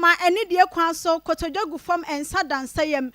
ntoma anidie kwan so, kotodwe gu fam, nsa da nsa yam,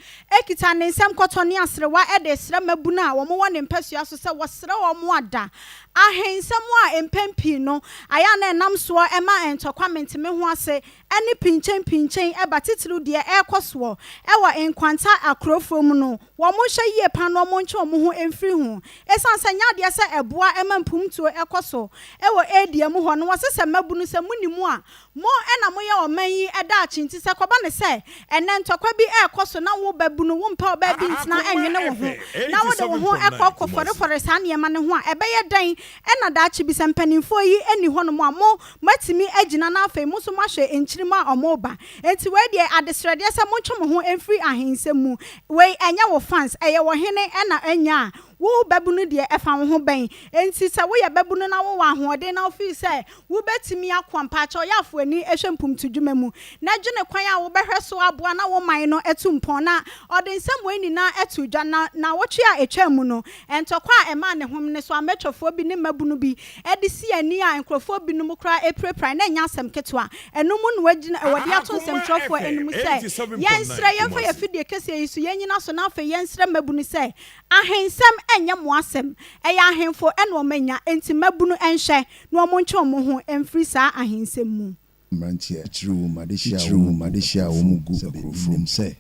kita ne nsam kɔtɔ ne aserewa de resrɛ mmabunu a wɔwɔ ne mpasua so sɛ wɔsrɛ wɔn ada ahensɛm a mpɛn pii no ayɛ a na ɛnam soɔ ma ntɔkwa mente-me-ho-ase ne pinkyenpinkyen ba titiriw deɛ ɛrekɔ soɔ wɔ Nkwanta akurofoɔ mu no, wɔnhwɛ yie pa na wɔntwe wɔn ho mfiri ho. Ɛsiane sɛ ɛnyɛ adeɛ sɛ ɛboa ma mpomtuo kɔ so wɔ area mu hɔ no, wɔse sɛ mmabunu sɛ monni mu a, mo na moyɛ ɔman yi daakye nti sɛ ɛkɔba no sɛ ɛnnɛ ntɔkwa bi rekɔ so na wo babunu wompɛ ɔbaa bi ntena nnwene wo ho na wode wo ho kɔ kɔfɔrefɔre saa nneɛma no ho a, ɛbɛyɛ dɛn na daakye bi sɛ mpanimfoɔ yi nni hɔnom a mo moatumi agyina na afei mo nso moahwɛ nkyirimma a wɔreba. Enti wei deɛ adesrɛdeɛ sɛ montwe mo ho mfiri ahensɛm mu. Wei ɛnyɛ wo fans, ɛyɛ ɔhene na anya a wo babunu deɛ ɛfa wo ho bɛn? Enti sɛ woyɛ babunu na wowɔ ahoɔden na wo feel sɛ wobɛtumi ako a, mpaakyɛw yɛ afoani hwɛ mpomtudwuma mu na dwene kwan a wobɛhwɛ so aboa na wo man no atu mpɔn. Na ɔde nsɛm wei nyinaa too dwa na naawɔtwe a ɛtwaa mu no, ntɔkwa a ɛmaa ne homene so amɛtwɛfoɔ bi ne mmabunu bi de sii ani a nkurɔfoɔ binom koraa pirapirae na ɛnyɛ asɛm ketewa. Ɛno mu na wɔagyina wɔde ato nsɛmtwerɛfoɔ anim sɛ yɛnsrɛ yɛmfa yɛn afidie kɛseɛ yi so yɛnnyina so na afei yɛnsrɛ mmabunu sɛ ahensɛm nyɛ mo asɛm, ɛyɛ ahemfo na wɔanya, enti mmabunu nhwɛ na wɔntwe wɔn ho mfiri saa ahensɛm mu. Mmeranteɛ, titiriw mmadehyeɛ a wɔgu akurofo mu sɛ,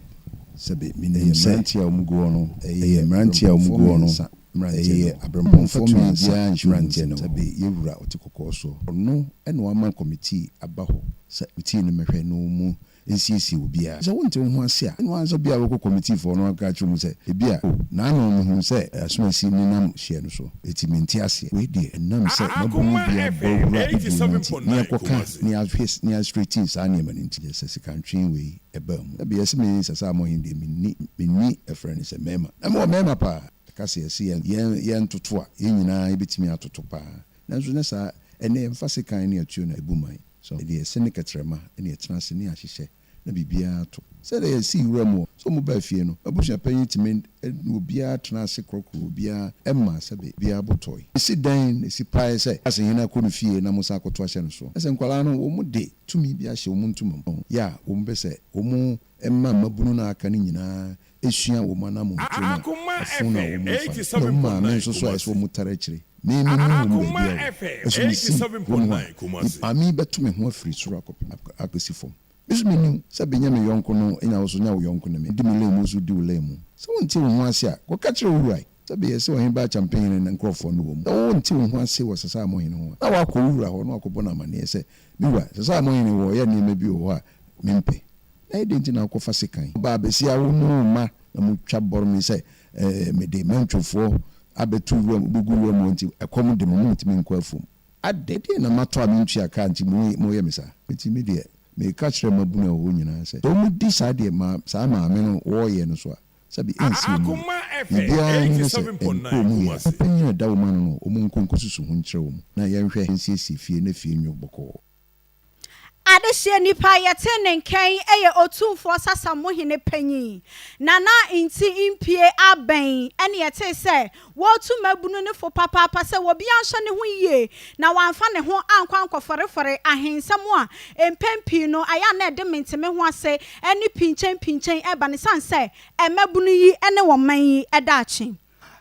sɛbe menim sɛ, mmeranteɛ a wɔgu hɔ no, ɛyɛ mmeranteɛ a wɔgu hɔ no, ɛyɛ aberempɔnfoɔ mmiɛnsa mmeranteɛ no, sɛbe yɛn wura ɔte kɔkɔɔ soɔ, ɔno na wama kɔmitii aba hɔ sɛ kɔmitii no mmɛhwɛ na wɔn nsiesie obiara. Sɛ wonte wo ho ase a, ɛno ara sɛ bia wokɔ kɔmitiifoɔ no aka akyerɛ wɔn sɛ, ebia, oh, naano mehuu sɛ asomasi nenam hyeɛ no so, enti mente aseɛ. Wei deɛ, ɛnam sɛ mmabunu bi abɔ awura bibie mu nti, na yɛkɔka na yɛahwɛ na yɛastraighten saa nneɛma no nti, sɛ sikantwee wei baa mu. Sɛbe yɛse me Sasamohene deɛ, menni, menni ɛfrɛ no sɛ mmarima. Na mewɔ mmarima paa. Ɛka sɛ yɛse yɛn, yɛn, yɛntoto a, yɛn nyinaa yɛbɛtumi atoto paa. Nanso nyɛ saa, ɛnnɛ yɛmfa sekan ne atuo na ɛbu man. So ɛde ɛse ne kɛtrɛma ne ɛtena ase ne ahyehyɛ na biribiara to? Sɛdeɛ yɛsii wura mu hɔ sɛ wɔbaa fie no, m'abusua panyin tumi ne obiara tenaa ase korɔkorɔɔ obiara maa sɛbe obiara bo tɔe. Esi dɛn na esi pae sɛ asehene akɔ ne fie na mosan akɔto ahyɛ no soɔ? Na sɛ nkwadaa no wɔde tumi bi ahyɛ wɔn ntoma mu yɛ a, wɔpɛ sɛ wɔma mmabunu no a aka no nyinaa sua wɔn anammɔntuo no a ɛfo no a wɔfa no. Na wɔn maame nso so ayɛ sɛ wɔtare akyire. Me, mennim wɔn baabi a wɔwɔ. Nanso mesi kurom hɔ a, me maame yi bɛto me ho afiri soro akɔpem akɔsi fam. Me nso menni wo sɛ benya me yɔnko no nya wo so nya wo yɔnko ne me. Di me lane mu wo nso di wo lane mu. Sɛ wonte wo ho ase a, kɔka kyerɛ wo wura. Sɛ beyɛ sɛ ɔhene Kyampehene ne nkurɔfoɔ no wɔ mu. Sɛ wonte wo ho ase wɔ Sasamohene ho a, na woakɔ wo wura hɔ na woakɔbɔ no amanneɛ sɛ, Me wura, Sasamohene wɔ yɛ nneɛma bi wɔ hɔ a mempɛ. Na ɛdɛn nti na wokɔfa sekan? Ɔbaa basia, wo ne wo mma na motwa bɔre me sɛ mede mantwofoɔ abɛto wuram, wobɛgu wuram hɔ nti, ɛkɔm de mo, montumi nkɔ afuom. Adɛn? Ɛdeɛn na matɔ a mentua ka nti moyɛ me saa? Enti me deɛ, meka kyerɛ mmabunu a ɛwɔ hɔ nyinaa sɛ, sɛ wɔdi saa deɛ saa maame no wɔreyɛ no so a, sɛbe ɛnsi wɔn yie. Biribiara nni ne sɛ ɛnkɔ wɔn yie a, panyin a ɛda wɔn ano no, wɔnkɔ nkɔsusu ho nkyerɛ wɔn, na yɛnhwɛ nsiesie fie na fie nwo bɔkɔɔ. Adehyeɛ nipa a yɛtee ne nka yi yɛ Otumfoɔ Sasamohene panyin Nana Nti Mpie Abɛn ɛne yɛtee sɛ wɔretu mmabunu no fo papaapa sɛ obiara nhwɛ ne ho yie na wamfa ne ho ankɔ ankɔfɔrefɔre ahensɛm a mpɛn pii no ayɛ a na ɛde mente-me-ho-ase ne pinkyenpinkyen ba no esiane sɛ mmabunu yi ne ɔman yi daakye.